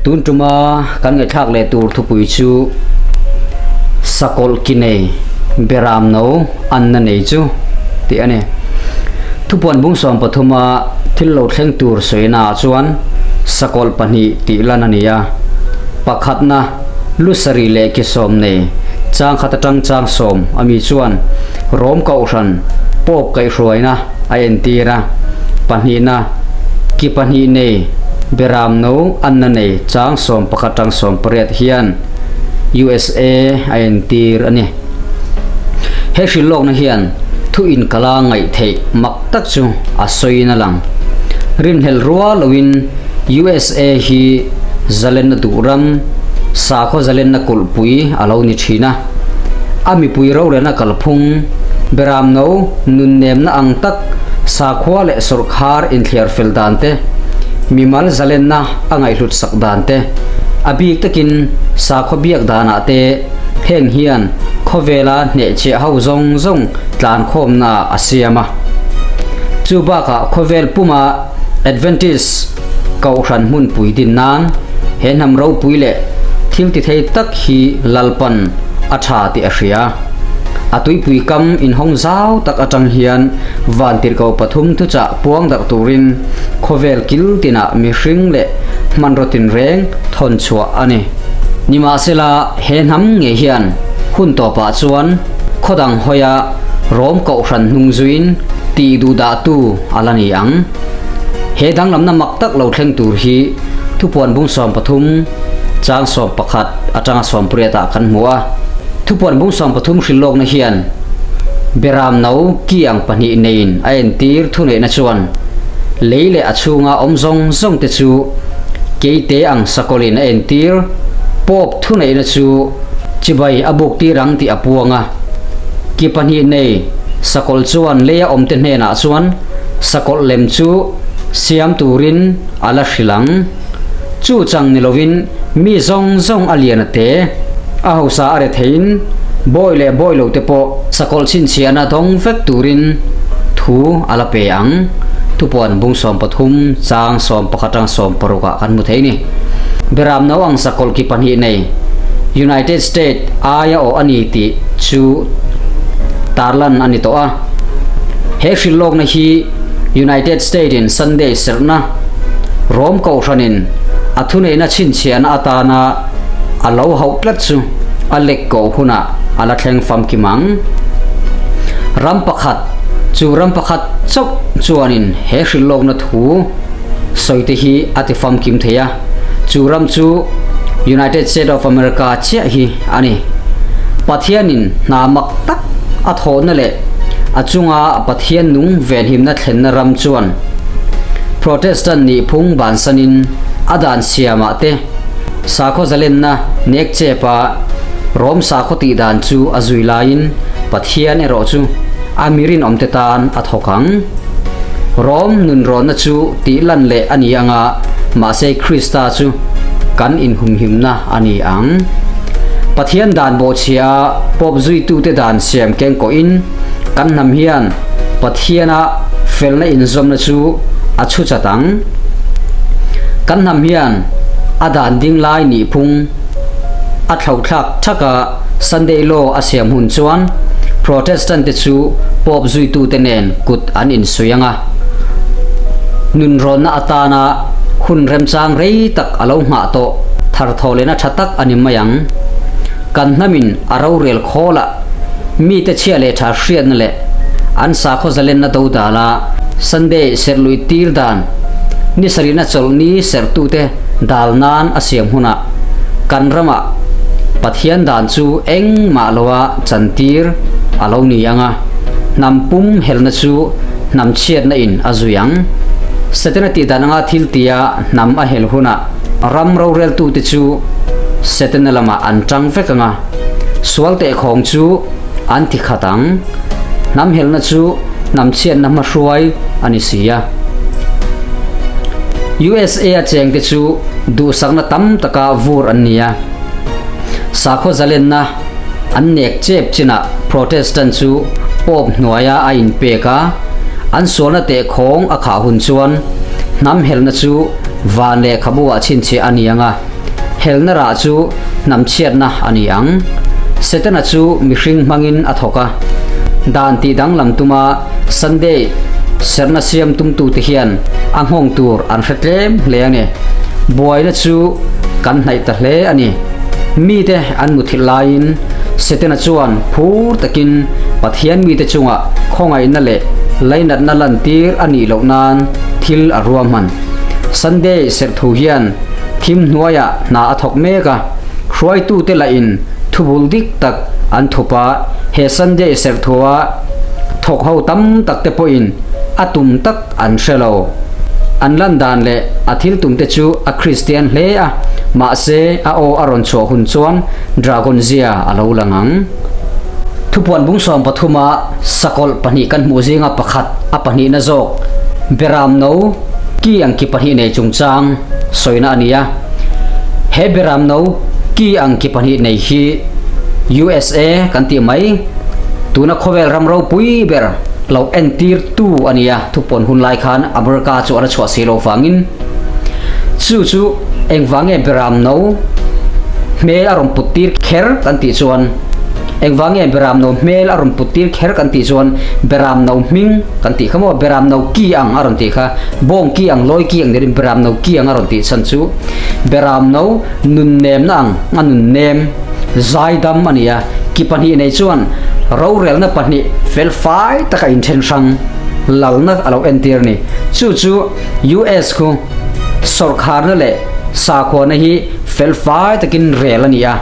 Tun tuma kan ngaihthlak leh tur thupui chu Sakawlh ki nei Beram no anna nei chu tih a ni. Thupuan bung 13 a thil lo thleng tur sawina ah chuan sakawlh pahnih tih lan a ni a. Pakhatna lu sarih leh ki sawm nei chang khat atang chang sawm a mi chuan Rom Kohhran Pope kaihhruaina a entir a. Pahnihna ki pahnih nei Beram no anna nei chang 11 tang 18 hian USA a entir a ni. He hrilhlawkna hian thu inkala ngaih theih mak tak chu a sawiin a lang. Rinhlelh rual loin USA hi zalenna duh ram, sakhaw zalenna kulhpui a lo ni thin a. A mipui rorelna kalphung, beramno nunnemna ang tak sakhua leh sawrkhar inthliar fel dan te, mimal zalenna a ngaihhlut sak dan te, a bik takin sakhaw biak danah te, Heng hian khawvela hnehchhiah ho zawng zawng tlankhawmna a siam a. Chu bakah khawvel puma Adventist Kohhran hmunpui din nan he hnam ropui leh thil ti thei tak hi Lalpan a tha tih a hria. A tuipui kam inhawng zau tak atang hian vantirhkoh pathum thuchah puang darh turin khawvel kil tinah mihring leh hmanraw tinreng thawn chhuah a ni. Nimahsela, he hnam ngei hian hun tawpah chuan khaw dang hawia Rom Kohhran hnung zuiin tih duh dahtu a la ni ang. He danglamna mak tak lo thleng tur hi Thupuan bung 13 chang 11 atanga 18 ah kan hmu a. Thupuan bung 13 hrilhlawkna hian Beram no ki ang pahnih neiin a entir thuneihna chuan lei leh a chhunga awm zawng zawng te chu Keite ang sakawlin a entir, Pope thuneihna chu chibai a buk tir ang tih a puang a. Ki pahnih nei sakawlh chuan leia awmte hnenah chuan sakawlh lem chu siam turin a la hrilh ang. Chu chang ni lovin mi zawng zawng a lian a te, a hausa a re theiin bawi leh bawi lote pawh sakawlh chhinchhiahna dawng vek turin thu a la pe ang. Thupuan bung 13 chang 11 tang 16 ah kan hmu thei ni. Beram no ang sakawlh ki pahnih nei United State aia awh a ni tih chu tarlan a ni tawh a. He hrilhlawkna hi United State in Sunday serhna Rom Kohhranin a thuneihna chhinchhiahna atana a lo hauh tlat chu a lek koh hunah a la thleng famkim ang. Ram pakhat chu ram pakhat chauh chuanin he hrilhlawkna thu sawi te hi a ti famkim thei a, chu ram chu United States of America chiah hi a ni. Pathianin hna mak tak a thawhna leh a chunga Pathian nung venhimna thlenna ram chuan Protestant nihphung bansanin a dan siamah te sakhaw zalenna nek chepa Rom sakhaw tih dan chu a zui laiin Pathian erawh chu a mi rinawmte tan a thawk ang. Rom nunrawnna chu tih lan leh a ni ang a, mahse Krista chu kan inhumhimna a ni ang. Pathian dan bawhchhia a pawp zuitute dan siam keng kawhin kan hnam hian Pathiana felna inzawmna chu a chhu chat ang. Kan hnam hian a dan ding lai nihphung a thlauhthlak thak a, Sunday Law a siam hun chuan Protestant te chu Pope zuitute nen kut an insuih ang a, nunrawnna atana hun remchang rei tak a lo nghah tawh thar thaw lehna tha tak a ni mai ang. Kan hnamin a rorel khawlah mite chhia leh tha hriatna leh an sakhaw zalenna do dala Sunday serhluih tir dan ni sarihna chawlhni serhtute dal nan a siam hunah kan ramah Pathian dan chu engmah loa chantir a lo ni ang a, hnam pum helna chu hnam chhiatna in a zui ang. Setana tih dan anga thil tia hnam a hel hunah ram roreltute chu Setana lamah an tang vek ang a, sual tehkhawng chu an ti khat ang. Hnam helna chu hnam chhiatna hmahruai a ni si a. USA a chengte chu duhsakna tam taka vur an ni a. Sakhaw zalenna an nek chep chinah Protestant chu Pope hnuaia a inpek a, an sualna tehkhawng a khah hun chuan hnam helna chu van lehkhabu ah chhinchhiah a ni ang a. Helna rah chu hnam chhiatna a ni ang. Setana chu mihring hmangin a thawk a. Dan tih danglam tuma Sunday serhna siam tumtute hian a nghawng tur an hre tlem hle a ni. Buaina chu kan hnaih ta hle a ni. Mite an muthilh laiin Setana chuan phur takin Pathian mite chungah khawngaihna leh lainatna lantir a nih loh nan thil a ruahman. Sunday serh thu hian thim hnuaiah hna a thawk mek a, hruaitute lahin thubul dik tak an thup a, he Sunday serh thua thawk ho tam tak te pawhin a tum tak an hre lo. An lan dan leh a thil tum te chu a Kristian hle a, mahse a aw a rawn chhuah hun chuan Dragon zia a lo lang ang. Thupuan bung 13 a sakawlh pahnih kan hmuh zinga pakhat a pahnihna zawk Beram no ki ang ki pahnih nei chungchang sawina a ni a. He Beram no ki ang ki pahnih nei hi USA kan tih mai tuna khawvel ram ropui ber lo entir tu a ni a. Thupuan hun lai khan America chu a la chhuah si lo vangin chu chu engvange Beram no hmel a rawn put tir kher kan tih chuan Engvange Beram no hmel a rawn put tir kher kan tih chuan Beram no hming kan tih kha maw Beram no ki ang a rawn tih kha bawng ki ang lawi ki ang nirin Beram no ki ang a rawn tih chhan chu Beram no nun nemna ang a nun nem zaidam a ni a ki pahnih nei chuan rorelna pahnih fel fai taka inthen hrang lalna a lo entir a ni. Chu chu US khu sawrkharna leh sakhuana hi fel fai takin rel a ni a.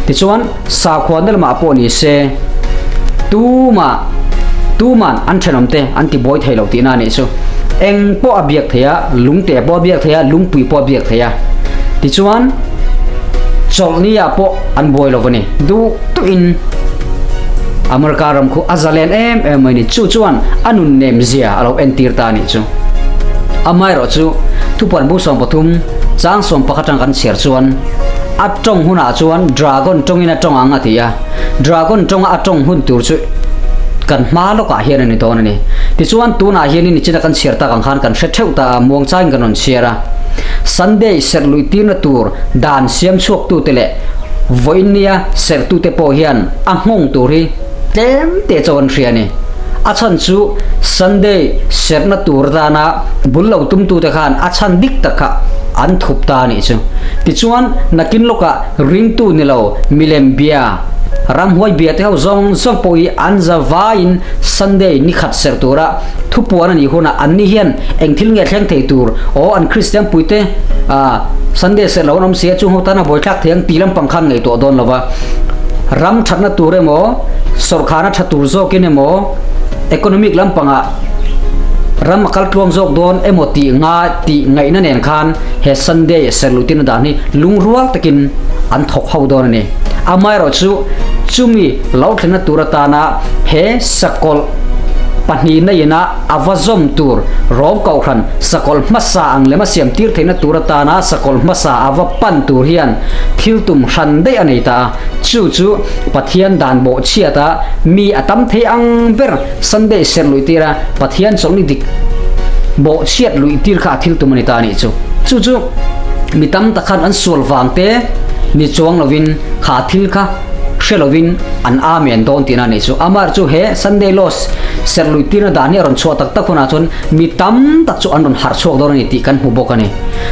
Tichuan Sakhuana lamah pawh ni se, tumah, tuman an thenawmte an ti buai thei lo tihna a nih chu. Eng pawh a biak thei a, lungte pawh a biak thei a, lungpui pawh a biak thei a. Tichuan, chawlhni ah pawh an buai lo a ni. Duh tuhin America ram khu a zalen em em mai a ni. Chu chuan a nun nem zia a lo entir ta a nih chu. Amaherawh chu thupuan bu 13 chang 11 atang kan chhiar chuan, A tawng hunah chuan dragon tawngin a tawng ang a ti a, dragon tawnga a tawng hun tur chu kan hma lawkah hian a ni dawn a ni. Tichuan tunah hianin nichina kan chhiar tak ang khan kan hre theuh ta a, muangchangin kan rawn chhiar a. Sunday serh luih tirna tur dan siam chhuaktute leh vawiinnia serhtute pawh hian a nghawng tur hi tlem te chaw an hria a ni. A chhan chu Sunday serhna tur atana bul lo tumtute khan a chhan dik tak kha an thup ta a nih chu. Tichuan, nakin lawkah ringtu ni lo milem bia, ramhuai bia te ho zawng zawng pawh hi an za vaiin Sunday ni khat serh tura thupuan a nih hunah anni hian eng thil nge thleng thei tur aw an Kristian puite Sunday serh lo an awm si a, chung ho tan a buaithlak thei ang tih lampang khan ngaihtuah dawn lo va. Ram thatna tur emaw, sawrkhana tha tur zawkin emaw, economic lampangah ram a kal tluang zawk dawn emaw tih nga tih ngaihna nen khan he Sunday serlutina dan hi lungrual takin an thawk ho dawn a ni. Amaherawh chu chumi lo thlenna tur atana he sakawlh pahnihna ina A va zawm tur Rom Kohhran sakawlh hmasa ang lema siam tir theihna tur atana sakawlh hmasa a va pan tur hian thil tum hran daih a nei ta a. Chu chu Pathian dan bawhchhiat a mi a tam thei ang ber Sunday serh luih tir a Pathian chawlhni dik bawhchhiat luih tir kha a thil tum a ni ta a nih chu. Chu chu mi tam tak khan an sual vang te ni chuang lovin kha thil kha hre lovin an amen dawn tihna a nih chu. Amar chu he Sunday Laws serh luih tirna dan hi a rawn chhuah tak tak hunah chuan mi tam tak chu an rawn harh chhuak dawn a ni tih kan hmu bawk a ni.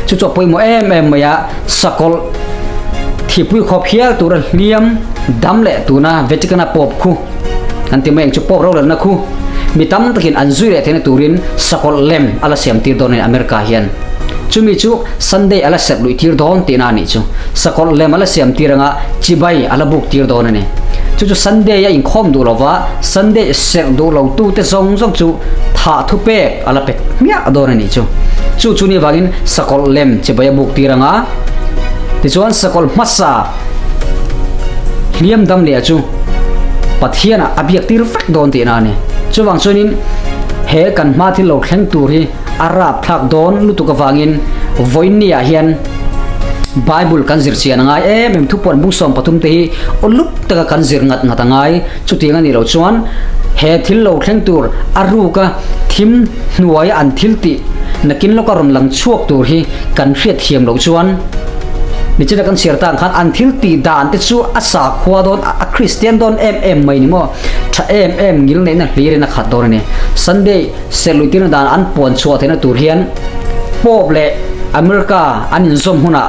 Chu chu a pawimawh em em mai a, sakawlh thipui khawp hial tura hliam dam leh tuna Vatican-a Pope khu an ti mai ang chu Pope rorelna khu mi tam takin an zui leh theihna turin sakawlh lem a la siam tir dawn a ni America hian. Chumi chu Sunday a la serh luih tir dawn tihna a nih chu. Sakawlh lem a la siam tir anga chibai a la buk tir dawn a ni. Chu chu Sunday a inkhawm duh lova Sunday serh duh lo tute zawng zawng chu thah thu pek a la pe hmiah dawn a nih chu. Chu chu ni vangin sakawlh lem chibai a buk tir anga tichuan sakawlh hmasa hliam dam leh chu Pathianah a biak tir vek dawn tihna a ni. Chuvang chuanin he kan hma thil lo thleng tur hi A rap thlak dawn lutuk avangin vawiinniah hian Bible kan zir chian a ngai em em. Thupuan bung 13 te hi aw lup taka kan zir ngat ngat a ngai. Chutiang a nih loh chuan he thil lo thleng tur a ruka thim hnuaia an thil tih nakin lawka rawn lang chhuak tur hi kan hriat thiam loh chuan. Nichina kan chhiar tan khan an thil tih dan te chu a sakhua dawn a Kristian dawn em em mai ni maw? Tha em em ngil neihna hlirin a khat dawn a ni. Sunday serh tirna dan an puan chhuah theihna tur hian Pope leh America an inzawm hunah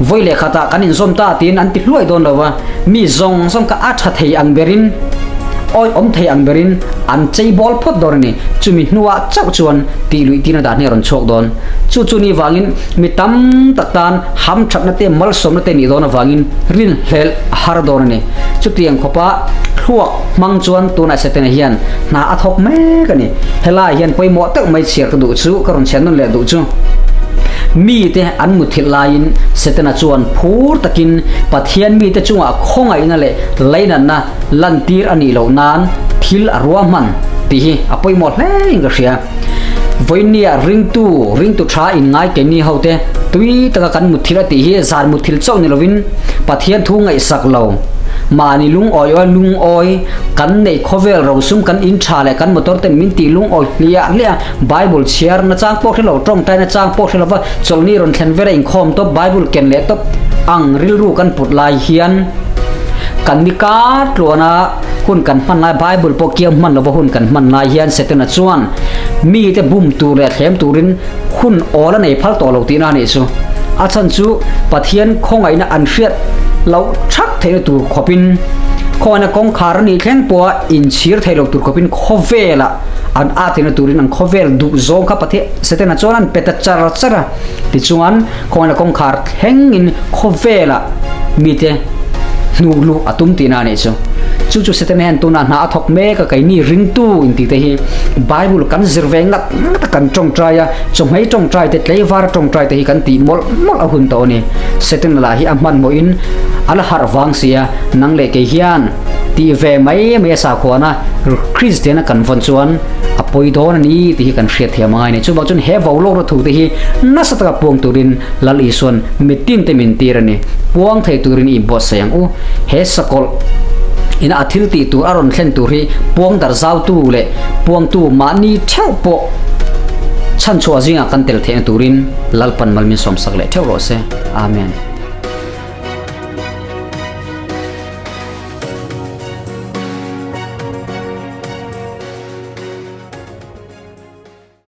vawi leh khatah kan inzawm ta tiin an ti hluai dawn lo va, mi zawng zawng kha a tha thei ang berin, awi awm thei ang berin an chei bawl phawt dawn a ni. Chumi hnuah chauh chuan tih luih tirna dan hi a rawn chhuak dawn. Chu chu ni vangin mi tam tak tan hamthatna te malsawmna te nih dawn avangin rinhlelh a har dawn a ni. Chutiang khawpa thluak hmang chuan tunah Setana hian hna a thawk mek a ni. Helai hian pawimawh deuh mai chhiar ka duh chu, ka rawn chhiar nawn leh duh chu. Mite an muthilh laiin Setana chuan phur takin Pathian mite chungah khawngaihna leh lainatna lantir a nih loh nan thil a ruahman tih hi a pawimawh hle in ka hria. Vawinia ringtu, ringtu tha in ngai keini ho te tui taka kan muthilh a tih hi zan muthilh chauh ni lovin Pathian thu ngaihsak lo, mahni lungawi awi lungawi kan neih khawvel rosum kan in tha leh kan motor ten min tih lungawi hliah hliah a, Bible chhiar na chang pawh hre lo, tawngtai na chang pawh hre lova chawlhni rawn thlen vel a inkhawm tawp Bible ken leh tawp ang rilru kan put lai hian kan ni kar tluan a. Hun kan hman lai, Bible pawh kiang hman lova hun kan hman lai hian Setana chuan mite bum tur leh thlem turin hun awl a nei phal tawh lo tihna a nih chu. A chhan chu Pathian khawngaihna an hriat loh thak theihna tur khawpin, khawngaihna kawngkhar a nih thleng pawha inchhir theih loh tur khawpin khawvelah an at theihna turin an khawvel duh zawng kha Pathian Setana chuan an pe ta char char a. Tichuan, khawngaihna kawngkhar thlengin khawvelah mite hnuh luh a tum tihna a nih chu. Chu chu Setana hian tunah hna a thawk mek a, keini ringtu intih te hi Bible kan zir ve ngat ngat a kan tawngtai a, chawhmei tawngtai te, tleivar tawngtai te hi kan tih mawlh mawlh a hun tawh a ni. Setana lah hi a hmanhmawhin a la harh vang si a, nang leh kei hian tih ve mai mai a sakhuana Kristiana kan vawn chuan a pawi dawn a ni tih hi kan hriat thiam angai a ni. Chuvang chuan he vo lawkna thu te hi nasa taka puang turin Lal Isuan mitin te min tir a ni. Puang thei turin i buatsaih ang u. He sakawlh ina a thil tih tur a rawn thlen tur hi puang dar zautu leh puangtu mahni theuh pawh chhanchhuah zingah kan tel theihna turin Lalpan mal min sawmsak leh theuh rawh se. Amen.